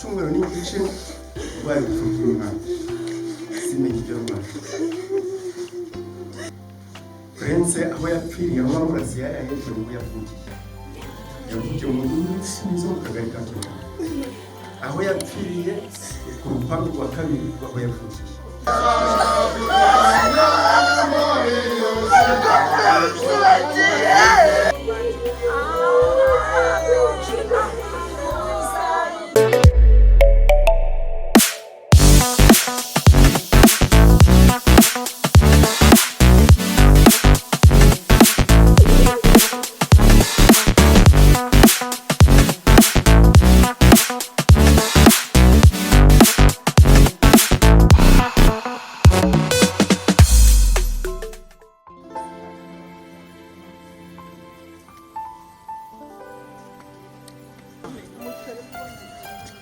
Icyumweru n'igice ndwaye urupfu rw'umwana, simenye ibyo ndwaye. Prince aho yapfiriye, aho bamurasiye hariya hepfo, niho yavukiye. Yavukiye mu mudugudu w'Ibisubizo, mu kagari ka Kinyama. Aho yapfiriye ku rupangu rwa kabiri rw'aho yavukiye.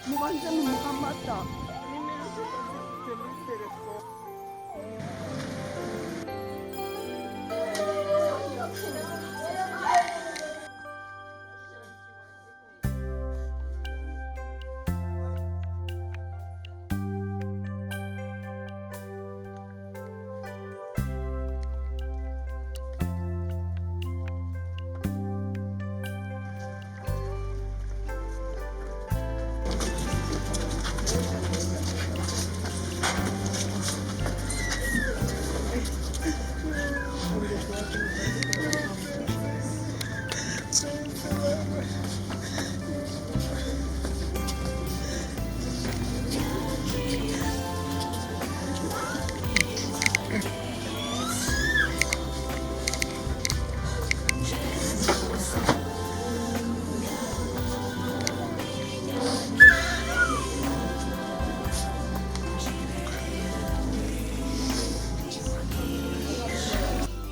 Mubanze mumuhe amata. Nimero zifite muri telefone.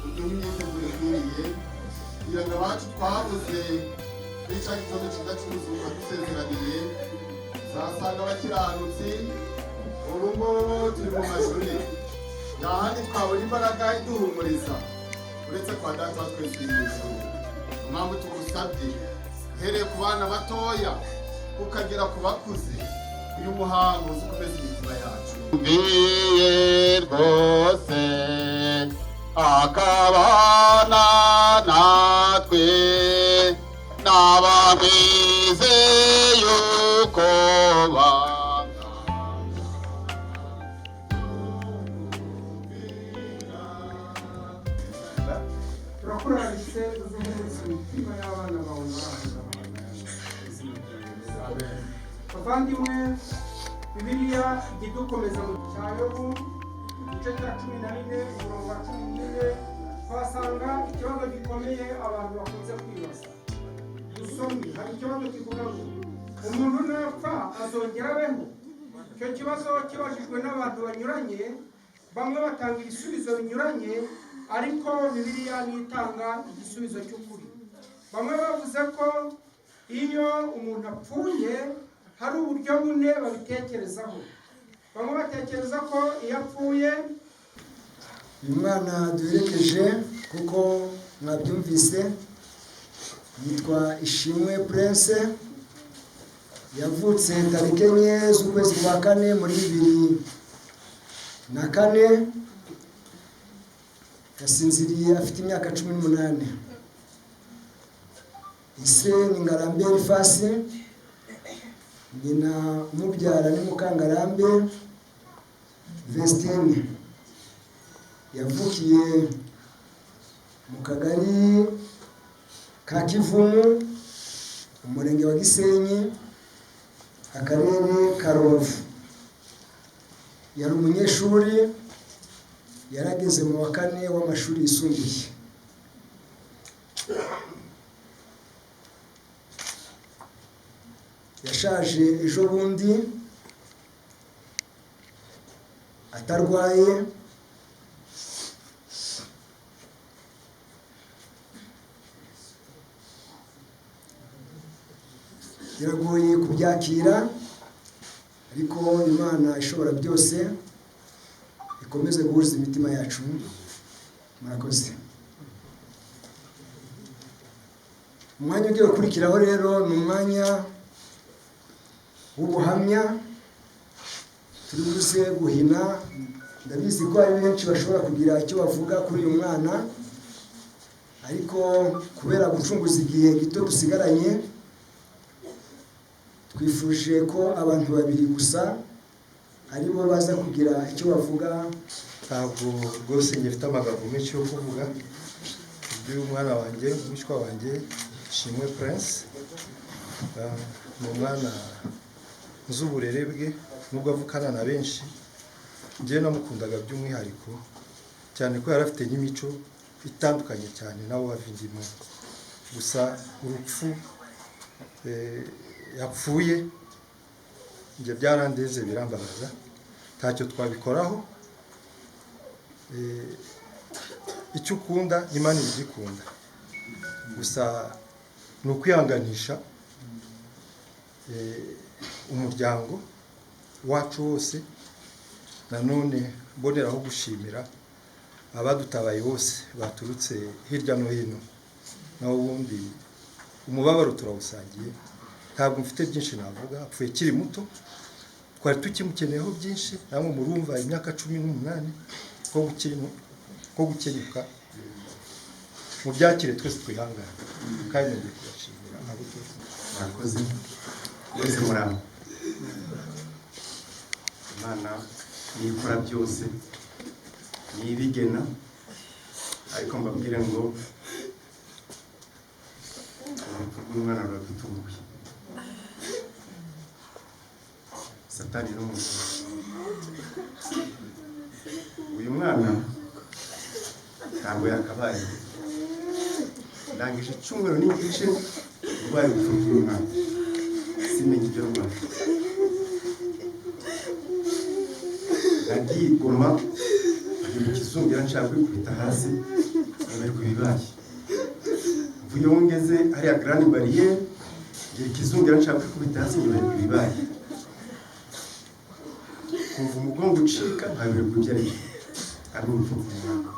Uduhe imyiteguro ikwiriye kugira ngo abacu twabuze kuri cya gitondo cyiza cy'ubuzima dusezeraniye zasanga abakiranutsi. Ubu ngubu turi mu majuri yahandi twabona imbaraga iduhumuriza uretse kwa Data wa twese uri mu ijuru. Impamvu tugusabye, uhereye ku bana batoya ukagera ku bakuze, uyu muhango uzi ukomeza imitima yacu. Mbiye rwose akabana natwe n'abamwize yuko banga. Turakuraritse, uzuhumuriza imitima y'abana bawe bari. Bavandimwe, Bibiliya ijya idukomeza. Mu cya Yobu, igice cya 14, umurongo wa 14, tuhasanga ikibazo gikomeye abantu bakunze kwibaza. Dusomye, hari ikibazo kivuga ngo: "Umuntu napfa azongera abeho?" Icyo kibazo kibajijwe n'abantu banyuranye, bamwe batanga ibisubizo binyuranye, ariko Bibiliya niyo itanga igisubizo cy'ukuri. Bamwe bavuze ko iyo umuntu apfuye hari uburyo bune babitekerezaho. Bamwe batekereza ko iyo apfuye Uyu mwana duherekeje, kuko mwabyumvise, yitwa Ishimwe Prince. Yavutse tariki 4 z'ukwezi kwa kane muri 2004. Yasinziriye afite imyaka 18. Ise ni Ngarambe Elifasi, nyina umubyara ni Mukangarambe Vestine. Yavukiye mu kagari ka Kivumu, umurenge wa Gisenyi, akarere ka Rubavu. Yari umunyeshuri, yarageze mu wa kane w'amashuri yisumbuye. Yashaje ejo bundi atarwaye. Biragoye kubyakira, ariko Imana ishobora byose ikomeze guhuza imitima yacu. Murakoze. Umwanya ugiye gukurikiraho rero ni umwanya w'ubuhamya turi buze guhina. Ndabizi ko hari benshi bashobora kugira icyo bavuga kuri uyu mwana, ariko kubera gucunguza igihe gito dusigaranye, twifuje ko abantu babiri gusa aribo baza kugira icyo bavuga. Ntabwo rwose ngifite amagambo menshi yo kuvuga iby'uyu mwana wanjye, umwishywa wanjye Shimwe Prince. Ni umwana nzi uburere bwe, nubwo avukana na benshi, njyewe namukundaga by'umwihariko cyane ko yari afite n'imico itandukanye cyane n'abo bavindimwe. Gusa urupfu yapfuye njye byarandeze, birambabaza, ntacyo twabikoraho. Icyo ukunda Imana ibigikunda, gusa ni ukwihanganisha umuryango wacu wose. Nanone mboneraho gushimira abadutabaye bose baturutse hirya no hino. Naho ubundi umubabaro turawusangiye. Ntabwo mfite byinshi navuga. Apfuye akiri muto, twari tukimukeneyeho byinshi. Namwe murumva, imyaka 18 ko gukenyuka. Mubyakire, twese twihangane, kandi ngiye kubashimira abo turi kumwe. Murakoze mwese, muraho. Imana niyo ikora byose, niyo ibigena, ariko mbabwire ngo urupfu rw'umwana ruradutunguye. Satani n'umuntu. Uyu mwana ntabwo yakabaye. Ndangije icyumweru n'igice urwaye urupfu rw'umwana, simenye ibyo rwaye. Nagiye i Goma ngira ikizungira, nshaka kwikubita hasi nyoberwa ibibaye. Mvuyeho ngeze hariya Grande Barrière, ngira ikizungira, nshaka kwikubita hasi, nyoberwa ibibaye. Kumva umugongo ucika, nkayoberwa ibyo ari byo, ari urupfu rw'umwana.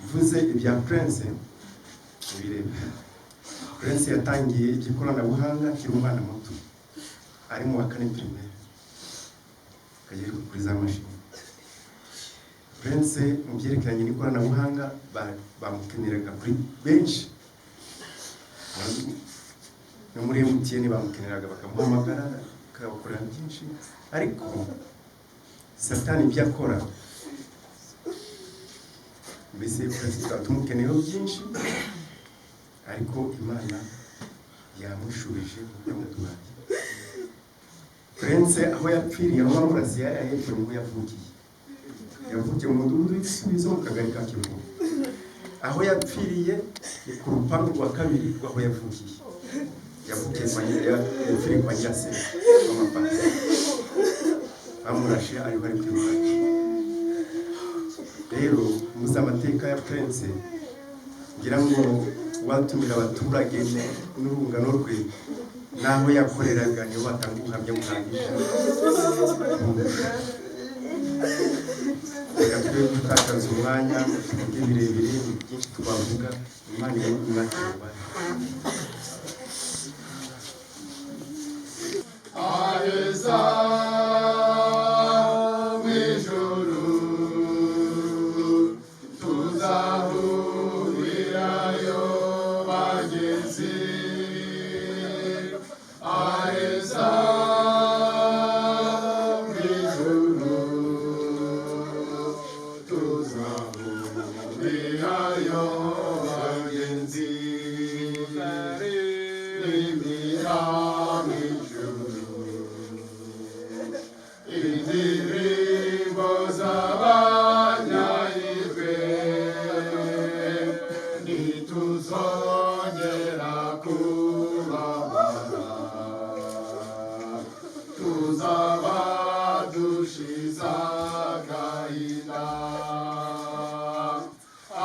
Mvuze ibya Prince, ubirebe. Prince yatangiye iby'ikoranabuhanga akiri umwana muto, ari mu wa kane primaire, akajya kuri za mashini. Prince mu byerekeranye n'ikoranabuhanga bamukeneraga kuri benshi, no muri MTN bamukeneraga, bakamuhamagara bakabakorera byinshi. Ariko Satani ibyo akora, mbese Prince tukaba tumukeneyeho byinshi, ariko Imana yamushubije kuko yamuduhaye. Prince aho yapfiriye, aho bamurasiye hariya hepfo, niho yavukiye. Yavukiye mu mudugudu w'Ibisubizo mu kagari ka Kivumu. Aho yapfiriye ni ku rupangu rwa kabiri rw'aho yavukiye. Yavukiye kwa yapfiriye kwa nyirasenge w'amapasi, bamurashe ariho ari kwiruka. Rero muzi amateka ya Prince. Ngira ngo watumira abaturage n'urungano rwe n'aho yakoreraga, nibo batanga ubuhamya buhagije. Reka twe gutakaza umwanya ngo tuvuge birebire, ni byinshi twavuga. Imana imwakire ubaye. Aheza mw'ijuru tuzahurirayo bagenzi, aheza mw'ijuru tuzahurirayo bagenzi, rimira mw'ijuru indirimbo z'abanyahirwe, ntituzongera kubabara, tuzaba dushize agahinda.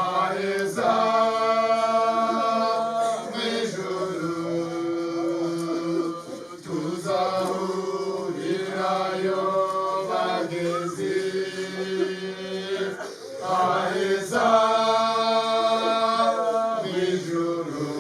Aheza mw'ijuru tuzahurirayo bagenzi, aheza mw'ijuru.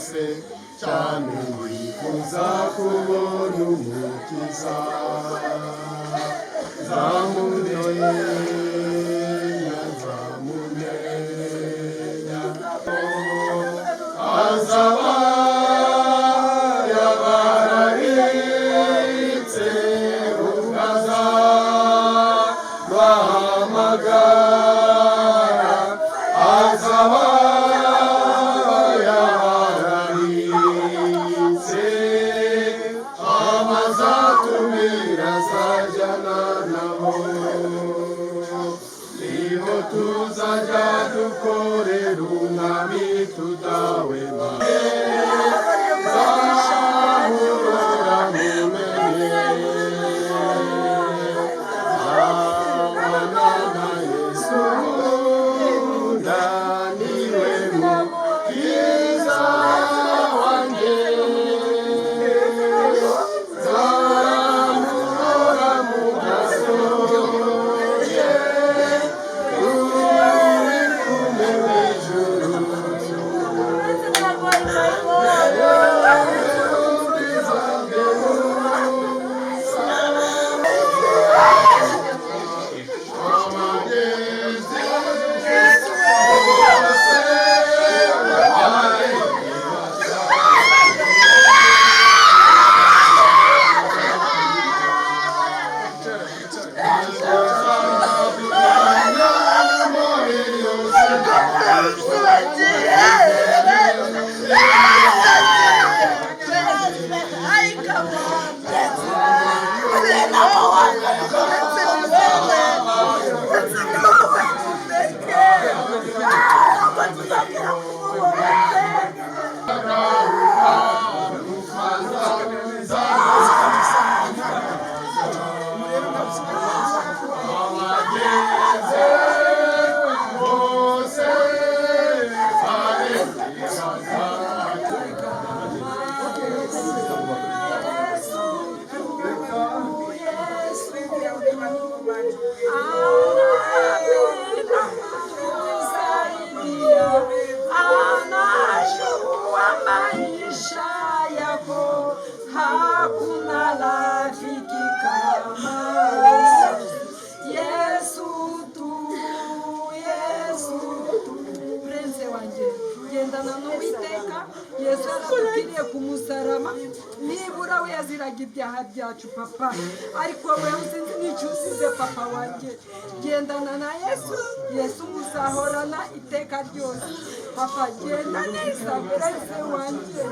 Rwose cyane wifuza kubona Umukiza. Nzamumenya, nzamumenya, azaba yabararitse ukaza bahamagara, azaba yabararitse, abazatumira azajyana nabo, niho tuzajya dukorera Umwami tudahwema. Nzamurora mumenye, nzabana na Yesu, ndaniwe mukiza wanjye. Nzamurora mu maso ye, turi kumwe mu ijuru. Ubwiza bwe busa abagenzi bose. Anajua maisha yako, hakuna rafiki kama Yesu. Yesu tu, Yesu tu. Prince wanjye, gendana n'Uwiteka. Yesu yaradupfiriye ku musaraba, nibura we yaziraga ibyaha byacu, papa, ariko wowe usinzi n'icyo usize. Papa wanjye, gendana na Yesu. Yesu muzahorana iteka ryose. Papa, genda neza, Prince wanjye.